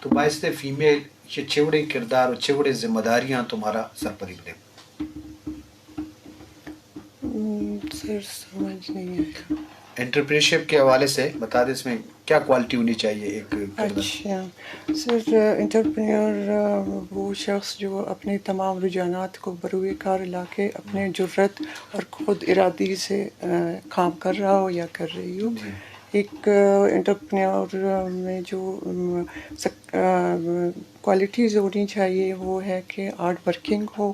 تو بایست ہے فیمیل چہ چوڑیں کردار و چوڑیں ذمہ داریاں تو مارا سرپدی بدے۔ ہم، سر، سمجھ نہیں آیا۔ انٹرپرینیورشپ کے حوالے سے بتا دیں، اس میں کیا کوالٹی ہونی چاہیے ایک کردار؟ اچھا، سر، انٹرپرینیور، آ، وہ شخص جو اپنے تمام رجحانات کو بروئے کار لا کے اپنے جرات اور خود ارادی سے، آ، کام کر رہا ہو یا کر رہی ہو۔ جی۔ ایک، آ، انٹرپرینیور میں جو، ام، سک-، آ، کوالٹیز ہونی چاہیے، وہ ہے کہ ہارڈ ورکنگ ہو،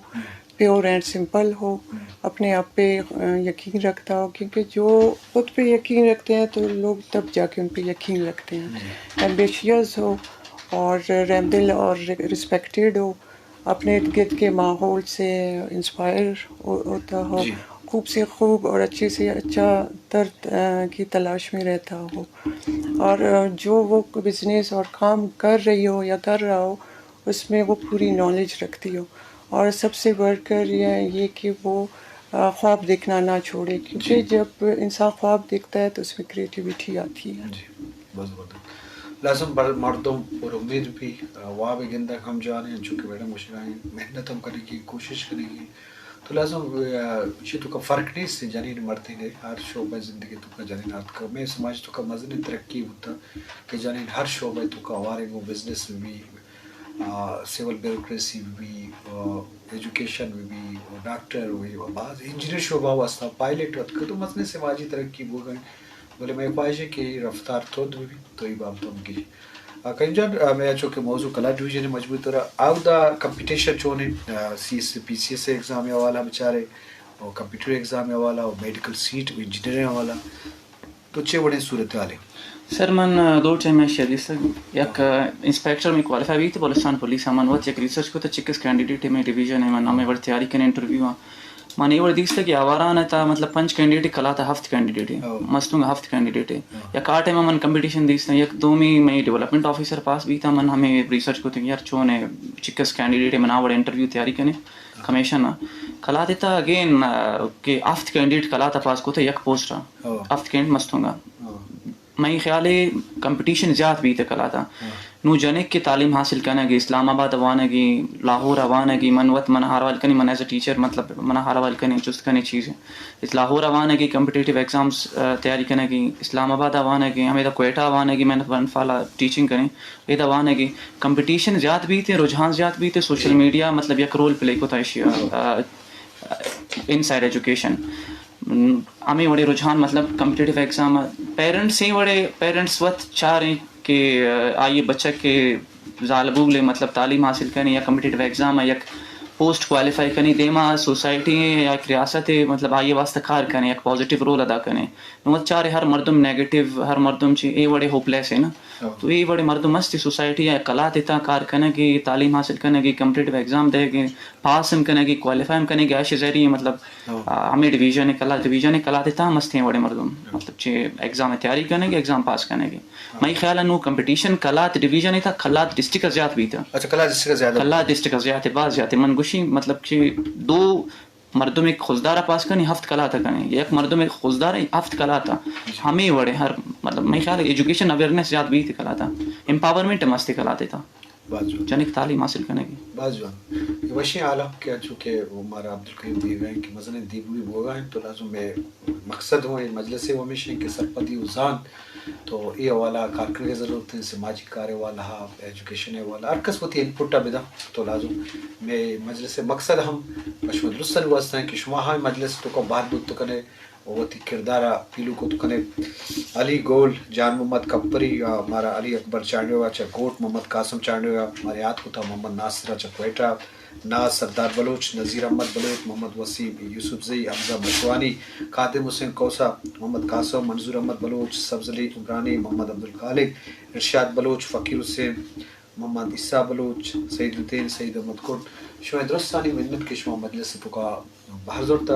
پیور اینڈ سمپل ہو، اپنے آپ پہ، آ، یقین رکھتا ہو، کیونکہ جو خود پہ یقین رکھتے ہیں تو لوگ تب جا کے ان پہ یقین رکھتے ہیں۔ ایمبیشیس ہو اور رحمدل اور ریسپیکٹڈ ہو، اپنے ارد گرد کے ماحول سے انسپائر ہو-، ہوتا ہو، جی۔ خوب سے خوب اور اچھے سے اچھا تر، آ، کی تلاش میں رہتا ہو، اور، آ، جو وہ بزنس اور کام کر رہی ہو یا کر رہا ہو، اس میں وہ پوری نالج رکھتی ہو، اور سب سے بڑھ کر یہ، یہ کہ وہ، آ، خواب دیکھنا نہ چھوڑے، کیونکہ جی۔ جب انسان خواب دیکھتا ہے تو اس میں کریٹیویٹی آتی ہے۔ جی، بہت زبردست۔ لازم بر مردم پر امید بھی، آ، واب گندگ ہم جانے، چونکہ میڈم گوشگا ہیں، محنت ہم کرنے کی کوشش کرنے کی۔ تو لازم، آ، چی تو کا فرق نہیں سے جنین مردین ہے، ہر شعبہ زندگی تو کا جنین آتکا۔ میں سماج تو کا مزن ترقی ہوتا کہ جنین ہر شعبہ تو کا، ہمارے وہ بزنس میں بھی، آ، سول بیوروکریسی بھی، آ، ایجوکیشن بھی، آ، ڈاکٹر بھی، باز انجینئر شعبہ واسطہ پائلٹ وت تو مزن سماجی ترقی بو گئے۔ بلے مئے خواہش ہے کہ رفتار ترند بہ بیت، تو اے بابت ہم گیش۔ آ، کریم جان، آ، مئے چونکہ موضوع کلات ڈویژن ہے، مجموعی طور آ اودا کمپٹیشن چون ہے، آ، سی ایس، پی سی ایس اے ایگزام حوالہ بچارے، اور کمپیوٹر ایگزام حوالہ، اور میڈیکل سیٹ، انجینئرنگ حوالہ، تو چے وڑیں صورتحال ہے؟ سر، من، آ، دو ٹائم ءَ شریسگ، یک، آ، انسپیکٹر میں کوالیفائی بیت بلوچستان پولیس ءَ، من وت یک ریسرچ کو تو چکس کینڈیڈیٹ میں ڈویژن ہے، من ہمیں وڑ تیاری کریں انٹرویو آں۔ من اے وڑ دیستگ کہ آواران ءَ تا مطلب پنچ کینڈیڈیٹ کلات ءَ ہفت کینڈیڈیٹ ایں۔ او۔ مستونگ ءَ ہفت کینڈیڈیٹ ایں۔ او۔ یک آ ٹائم ءَ من کمپٹیشن دیستاں، یک دومی مئے ڈیولپمنٹ آفیسر پاس بیتا، من ہمے ریسرچ کتگ یار چون ایں چکس کینڈیڈیٹ ایں، من آ وڑ انٹرویو تیاری کنیں او۔ کمیشن ءَ۔ کلات ءَ تا اگین، آ، کہ ہفت کینڈیڈیٹ کلات ءَ پاس کتہ یک پوسٹ ءَ۔ او۔ ہفت کینڈیڈیٹ مستونگ ءَ۔ او۔ مئے خیال ءَ کمپٹیشن زیات بیت کلات ءَ۔ ہاں۔ نوں جنک کہ تعلیم حاصل کنگ ءَ، اسلام آباد ءَ وانگ ءَ، لاہور ءَ وانگ ءَ، من وت من ہاروال کنی، من ایز اے ٹیچر مطلب من ہاروال کنی، چست کنی چیز۔ اس لاہور ءَ وانگ ءَ، کمپٹیٹیو ایگزامز، آ، تیاری کنگ ءَ، اسلام آباد ءَ وانگ ءَ، ہمیدا کوئٹہ ءَ وانگ ءَ، من ون فال ءَ ٹیچنگ کنی، ادا وانگ ءَ۔ کمپٹیشن زیات بیت، رجحان زیات بیت، سوشل میڈیا مطلب یک رول پلے کتا ایشی ءَ، آ، ان سائڈ ایجوکیشن۔ ہمے وڑے رجحان مطلب کمپٹیٹیو ایگزام ءَ پیرنٹس اے وڑے، پیرنٹس وت چاریں کہ آئی بچک کہ زالبول مطلب تعلیم حاصل کنی یا کمپٹیٹیو ایگزام ءَ یک پوسٹ کوالیفائی کنی، دیما سوسائٹی یا یک ریاست مطلب آئی واسطہ کار کنی، یک پازیٹیو رول ادا کنی۔ نوں وت چارے ہر مردم نیگیٹیو، ہر مردم چی اے وڑے ہوپ لیس ہے نا۔ ہاں۔ تو اے وڑے مردم است سوسائٹی ءَ کلات ءَ تا کار کنگ ءَ، تعلیم حاصل کنگ ءَ، کمپٹیٹیو ایگزام دئیگ ءَ، پاس ہم کنگ ءَ، کوالیفائی ہم کنگ ءَ، ایشی ذریعے مطلب، ہاں۔ آ، ہمے ڈویژن ءَ کلات ڈویژن ءَ کلات ءَ تا ہم استیں وڑے مردم۔ ہاں۔ مطلب چہ ایگزام ءَ تیاری کنگ ءَ، ایگزام پاس کنگ ءَ۔ ہاں۔ مئی خیال ءَ نوں کمپٹیشن کلات ڈویژن ءَ تا کلات ڈسٹرکٹ ءَ زیات بیتا۔ اچھا، کلات ڈسٹرکٹ ءَ زیادہ کلات بیتا۔ ڈسٹرکٹ ءَ زیات ہے، باز زیات ہے۔ من گوشی مطلب کہ دو مردم یک خضدار ءَ پاس کنی ہفت کلات ءَ کنی، یک مردم یک خضدار ءَ ہفت کلات ءَ۔ ہمے وڑے ہر مطلب مئی خیال ءَ ایجوکیشن اویئرنیس زیات بیت کلات ءَ، امپاورمنٹ ہم است کلات ءَ تا۔ باز جوان۔ جنک تعلیم حاصل کنگی۔ باز جوان۔ اے وشیں حال ءَ کہ انچو کہ مارا عبدالکریم دیگا ہیں کہ مزنیں دیمروی بوگا ہیں تو لازم مئے مقصد ہوں اے مجلس ءِ ہمیش ہیں کہ سرپدی و زان تو اے حوالہ ءَ کار کنگ ءِ ضرورت ہے، سماجی کار ءِ حوالہ ءَ، ایجوکیشن ءِ حوالہ ءَ، ہر کس وتی انپٹ ءَ بداں تو لازم۔ مئے مجلس ءِ مقصد ہم پہ شما درستانی واسطہ ہیں کہ شما ہاں مجلس ءِ توکا بہر بوت کنے و وتی کردار ءَ پیلو کت کنے۔ علی گول، جان محمد کپری ءَ مارا علی اکبر چانڈیو ءَ چہ گوٹ، محمد قاسم چانڈیو ءَ مارا یات کتا، محمد ناصر ءَ چہ کوئٹہ، ناز سردار بلوچ، نذیر احمد بلوچ، محمد وسیم یوسفزئی، حمزہ مشوانی، خادم حسین کھوسہ، محمد قاسم، منظور احمد بلوچ، سبز علی عمرانی، محمد عبدالخالق، ارشاد بلوچ، فقیر حسین، محمد عیسیٰ بلوچ، سعید الدین، سعید احمد کٹ، شمئے درستانی منت کہ شما مجلس ءِ توکا بہر زرتہ۔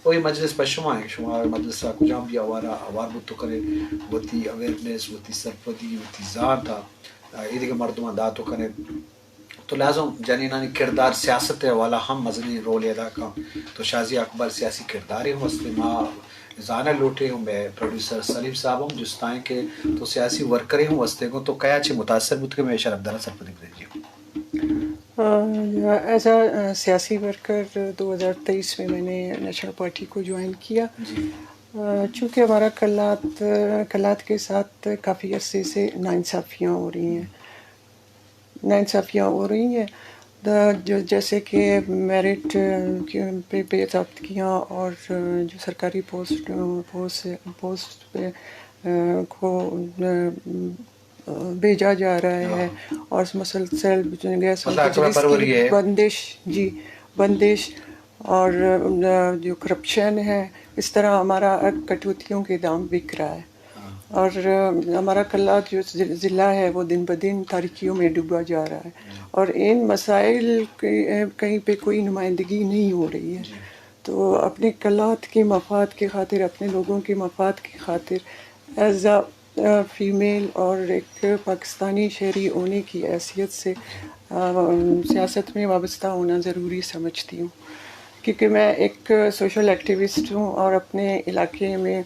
و اے مجلس پہ شما ایں، شما مجلس ءَ کجام بھی آوارا آوار بوت کنے، وتی اویئرنیس، وتی سرپدی، وتی زانت ءَ ایدگہ مردماں دات کنے۔ تو لازم جنینانی کردار سیاست ءِ حوالہ ہم مزنیں رولے ادا کن۔ تو شازیہ اقبال سیاسی کردارے ہم است، ما زانگ لوٹیں، ہوں مئے پروڈیوسر سلیم صاحب ہم جستائیں کہ تو سیاسی ورکرے ہوں ہستے گوں، تو کیا چے متاثر بوت کہ مئے شرفداراں سرپدی بدے جی؟ آ، ایز اے، آ، سیاسی ورکر دو ہزار تئیس میں میں نے نیشنل پارٹی کو جوائن کیا۔ جی۔ آ، چونکہ ہمارا کلات، کلات کے ساتھ کافی عرصے سے ناانصافیاں ہو رہی ہیں، ناانصافیاں ہو رہی ہیں۔ دا جو، جیسے کہ میرٹ، آ، کے، پہ بے ضابطگیاں اور، آ، جو سرکاری پوسٹ، آ، پوسٹ، پوسٹ پہ، آ، کو، آ، بھیجا جا رہا ہے ہاں۔ اور مسلسل جو ہے مطلب، اکبر پروری ہے۔ بندش، جی، بندش اور، آ، جو کرپشن ہے، اس طرح ہمارا کٹوتیوں کے دام بک رہا ہے۔ ہاں۔ اور، آ، ہمارا کلات جو ضل-، ضلع ہے، وہ دن بدن تاریکیوں میں ڈوبا جا رہا ہے۔ ہاں۔ اور ان مسائل کے، کہیں پہ کوئی نمائندگی نہیں ہو رہی ہے۔ جی۔ تو اپنے کلات کے مفاد کی خاطر، اپنے لوگوں کے مفاد کی خاطر، ایز اے، آ، فیمیل اور ایک پاکستانی شہری ہونے کی حیثیت سے، آ، سیاست میں وابستہ ہونا ضروری سمجھتی ہوں، کیونکہ میں ایک سوشل ایکٹیوسٹ ہوں اور اپنے علاقے میں،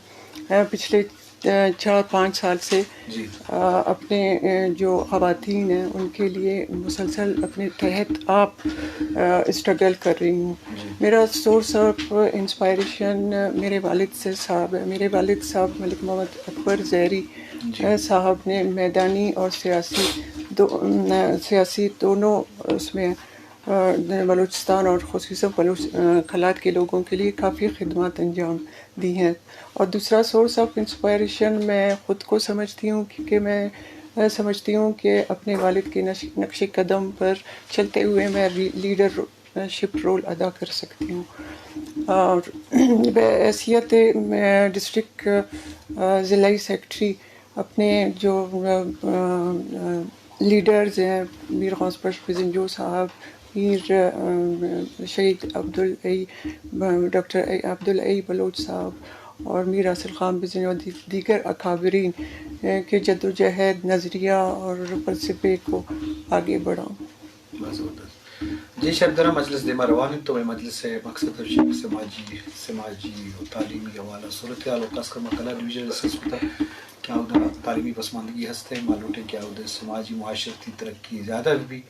آ، پچھلے، آ، چار پانچ سال سے، جی۔ آ، اپنے، آ، جو خواتین ہیں، ان کے لیے مسلسل اپنے تحت آپ، آ، اسٹرگل کر رہی ہوں۔ جی۔ میرا سورس آف انسپائریشن میرے والد سے صاحب ہے۔ میرے والد صاحب ملک محمد اکبر زہری، جی۔ آ، صاحب نے میدانی اور سیاسی دو-، آ، سیاسی دونوں اس میں، آ، بلوچستان اور خصوصاً بلوچ-، آ، کلات کے لوگوں کے لیے کافی خدمات انجام دی ہیں۔ اور دوسرا سورس آف انسپائریشن میں خود کو سمجھتی ہوں، کیونکہ میں، آ، سمجھتی ہوں کہ اپنے والد کے نش-، نقش قدم پر چلتے ہوئے میں ری-، لیڈر شپ رول ادا کر سکتی ہوں۔ اور بحیثیت، آ، ڈسٹرکٹ، آ، ضلعی سیکرٹری اپنے جو، آ، آ، لیڈرز ہیں، میر غوث بخش بزنجو صاحب، میر، آ، شہید عبدالحی، ڈاکٹر عبدالحی بلوچ صاحب اور میر حاصل خان بزنجو اور دی-، دیگر اکابرین، آ، کے جدوجہد، نظریہ اور فلسفے کو آگے بڑھاؤں۔ بس زبردست۔ جی شرفداراں، مجلس دیما روان انت تو مئے مجلس ءِ مقصد ہمیش انت سماجی، سماجی و تعلیمی حوالہ صورتحال و خاص کر ما کلات ڈویژن ءَ ڈسکس کتگ کہ اودا تعلیمی پسماندگی ہست انت، ما لوٹیں کہ اودا سماجی معاشرتی ترقی زیادہ بہ بی،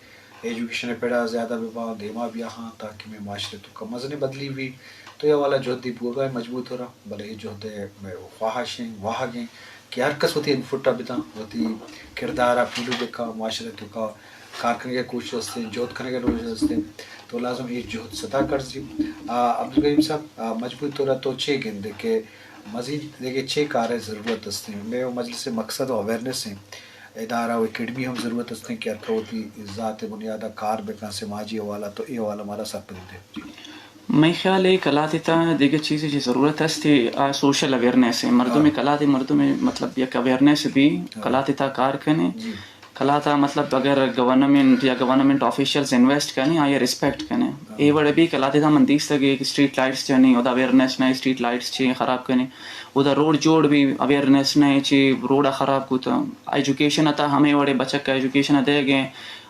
ایجوکیشن ءِ پڑا زیادہ بہ باں، دیما بیاہاں تاکہ مئے معاشرہ ءِ توکا مزنیں بدلی بی۔ تو اے حوالہ جہدے بوگا انت مجموعی طورا، بلے اے جہد ءِ مئے خواہش انت، واہگ انت کہ ہر کس وتی انپٹ ءَ بداں، وتی کردار ءَ پیلو بکاں، معاشرہ ءِ توکا کار کنگ ءِ کوشش است انت، جہد کنگ ءِ کوشش است انت، تو لازم اے جہد ستا کرزی۔ آ، عبدالکریم صاحب، آ، مجموعی طور ءَ تو چے گندے کہ مزید دگہ چے کار ءِ ضرورت است انت؟ مئے مجلس ءِ مقصد و اویئرنیس انت، ادارہ و اکیڈمی ہم ضرورت است انت کہ ہر کس وتی ذات ءِ بنیاد ءَ کار بکن، سماجی حوالہ، تو اے حوالہ مارا سرپدی دے۔ مئے خیال ءَ کلات ءِ تہا دگہ چیزے چہ ضرورت است، آ سوشل اویئرنیس انت۔ مردم ءِ، ہاں۔ کلات ءِ مردم ءِ مطلب یک اویئرنیس بی، ہاں۔ کلات ءِ تہا کار کنے۔ جی۔ کلات ءَ مطلب اگر گورنمنٹ یا گورنمنٹ آفیشلز انویسٹ کنے، آئی ءَ ریسپیکٹ کنے۔ ہاں۔ اے وڑ بی کلات ءِ تہا من دیستگ کہ اسٹریٹ لائٹس جنی، اودا اویئرنیس نہ، اسٹریٹ لائٹس چی خراب کنے۔ اودا روڈ جوڑ بی، اویئرنیس نہ چی روڈ ءَ خراب کتا۔ ایجوکیشن ءِ تہا ہمے وڑے بچک ءَ ایجوکیشن ءَ دیگ ءَ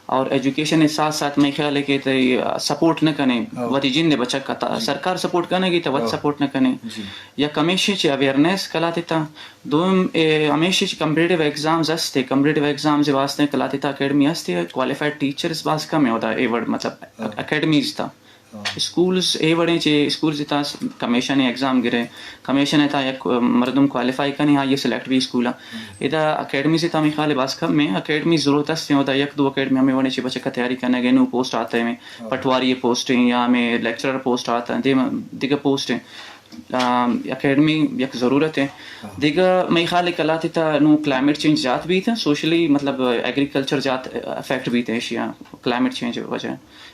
اور ایجوکیشن ءِ ساتھ ساتھ مئے خیال ءَ کہ تئی سپورٹ نہ کنے، ہاں۔ وتی جند ءِ بچک ءَ تہا۔ جی۔ سرکار سپورٹ کنگی تہ وت، ہاں۔ سپورٹ نہ کنے۔ جی۔ یک ہمیشی چہ اویئرنیس کلات ءِ تہا۔ دوم، اے، ہمیشی چہ کمپٹیٹیو ایگزامز ہست، کمپٹیٹیو ایگزامز ءِ واسطہ کلات ءِ تہا اکیڈمی ہست، کوالیفائڈ ٹیچرز باز کم ہیں اودا اے وڑ مطلب، ہاں۔ اکیڈمیز تہا۔ ہاں۔ اسکولز اے وڑیں چہ اسکولز تہا کمیشن ایگزام گرے، کمیشن ءِ تہا یک مردم کوالیفائی کنے، آئی ءَ سلیکٹ بی اسکول ءَ۔ ہاں۔ ادا اکیڈمیز ءِ تہا ہمے خیال ءَ باز کم ہیں، اکیڈمیز ضرورت ہست ہیں، اودا یک دو اکیڈمی ہمے وڑیں چہ بچک ءَ تیاری کنگ ءَ، نوں پوسٹ آتے ہیں، ہاں۔ پٹواری پوسٹ ہیں یا ہمے لیکچرر پوسٹ آتے ہیں، دیم-، دگہ پوسٹ ہیں۔ آ، اکیڈمی یک ضرورت ہے۔ ہاں۔ دگہ مئے خیال ءَ کلات ءِ تہا نوں کلائمیٹ چینج زیات بیت، سوشلی مطلب ایگریکلچر زیات افیکٹ بیت ایشی ءَ کلائمیٹ چینج ءِ وجہ۔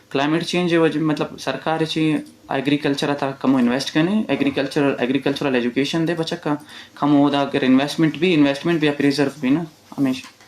کلائمیٹ چینج ءِ وجہ مطلب سرکار چی ایگریکلچر ءِ تہا کمو انویسٹ کنے، ایگریکلچر، ایگریکلچرل ایجوکیشن دے بچک ءَ، کمو اودا اگر انویسٹمنٹ بی، انویسٹمنٹ بی اپریزر بی نا ہمیشہ۔